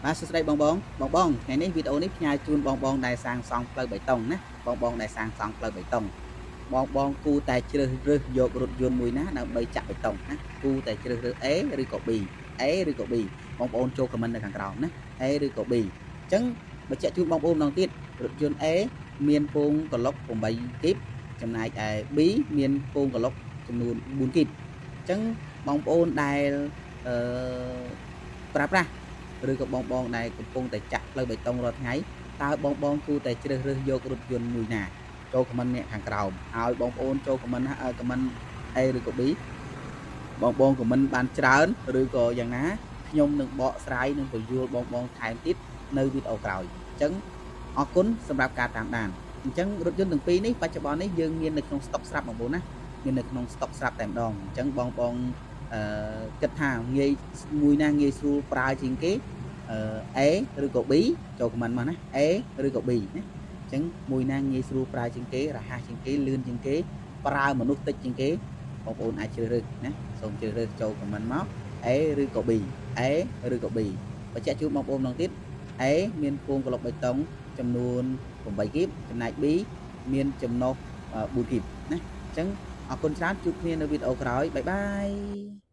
បាទសួស្តីបងបងបងបងថ្ងៃនេះវីដេអូនេះផ្ញើជូនបងបងដែលសាងសង់ផ្លូវបៃតងណាបងបងដែលសាងសង់ផ្លូវបៃតងបងបងគូតែជ្រើសរើសយករថយន្តមួយណាដើម្បីចាក់បៃតងណាគូតែជ្រើសរើស A ឬក៏ B A ឬក៏ B បងប្អូនចូល comment នៅខាងក្រោមណា A ឬក៏ B អញ្ចឹងបញ្ជាក់ជូនបងប្អូនម្ដងទៀតរថយន្ត A មានពងក្លុក8គីបចំណែកឯ B មានពងក្លុកចំនួន4គីបអញ្ចឹងបងប្អូនដែលអឺប្រើប្រាស់ឬក៏បងបងដែលកំពុងតែចាក់ផ្លូវបេតុងរាល់ថ្ងៃតើបងបងគួរតែជ្រើសរើសយករថយន្តមួយណាចូល comment អ្នកខាងក្រោមហើយបងប្អូនចូល comment comment A ឬក៏ B បងបង comment បានច្រើនឬក៏យ៉ាងណាខ្ញុំនឹងបកស្រាយនិងពន្យល់បងបងថែមទៀតនៅវីដេអូក្រោយអញ្ចឹងអរគុណសម្រាប់ការតាមដានអញ្ចឹងរថយន្តទាំងពីរនេះបច្ចុប្បន្ននេះយើងមាននៅក្នុងស្តុកស្រាប់បងប្អូនណាមាននៅក្នុងស្តុកស្រាប់តែម្ដងអញ្ចឹងបងបងអឺគិតថាងាយមួយណាងាយស្រួលប្រើជាងគេ A ឬក៏ B ចូល comment មកណា A ឬក៏ B ណាអញ្ចឹងមួយណាងាយស្រួលប្រើជាងគេរហ័សជាងគេលឿនជាងគេប្រើមនុស្សតិចជាងគេបងប្អូនអាចជ្រើសរើសណាសូមជ្រើសរើសចូល comment មក A ឬក៏ B A ឬក៏ B បញ្ជាក់ជូនបងប្អូនម្ដងទៀត A មានពងក្លុកបេតុងចំនួន8គីបចំណែក B មានចំណុះ4គីបណាអញ្ចឹងអរគុណច្រើនជួបគ្នានៅវីដេអូក្រោយ bye bye.